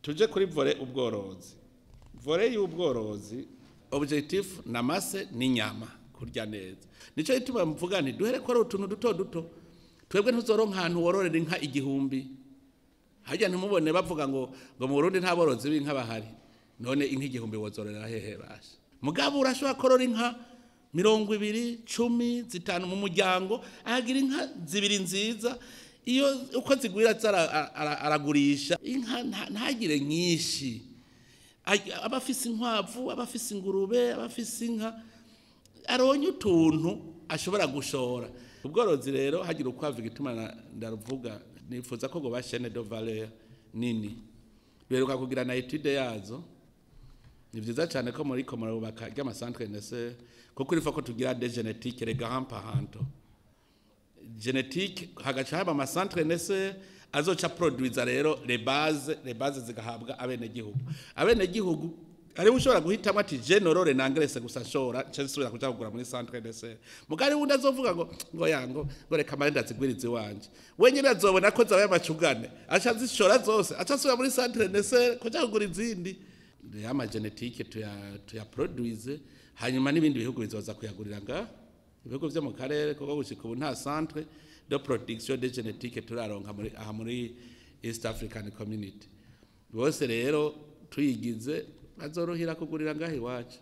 Tuje kuri volet ubworozi. Volet y'ubworozi, objectif namase n'inyama, kurya neza. Nico gituma mvuga nti duhere ko ari utuntu duto duto. Twebwe ntuzoronka ahantu wororera inka 1000. Harya ntimubone bavuga ngo mu Burundi nta borozi b'inka bahari. None inka 1000 wozororera hehe basha? Mugabo urashobora korora inka 20, 10, 5 mu muryango, ahagira inka zibiri nziza. Iyo uko zigwira aragurisha inka, ntagire nyinshi. Abafise inkwavu, abafise ingurube, abafise inka, aronye utuntu ashobora gushora. Ubworozi rero, hagira ukwavu, igituma ndaruvuga, nifuza ko ngo ba chaîne de valeur nini beruka kugira na étude yazo. Ni vyiza cyane ko muri ko murubaka ry'ama centre NSE, kuko il faut ko tugira des génétiques, les grands parentaux génétique, hagaca haba ama centre NSE azoca produiza rero les bases, les bases zigahabwa abenegihugu. Abenegihugu ariwe ushobora guhitamo ati: "Je norore n'engraisse gusa, nshora nce nsubira kuja kugura muri centre NSE." Mugari wundi azovuga ngo yango ngo reka mare ndazigwiriza iwanje, wenyine azobona ko zabaye amacugane, aca zishora zose, aca asubira muri centre NSE kuja kugura izindi. Ama génétique tuya produise, hanyuma n'ibindi bihugu bizoza kuyagurira nga ibihugu vyo mu karere, kuko gushika ubu nta centre de production de génétique turaronka muri aha muri East African Community. Bose rero tuyigize bazorohera kugurira ngaho iwacu.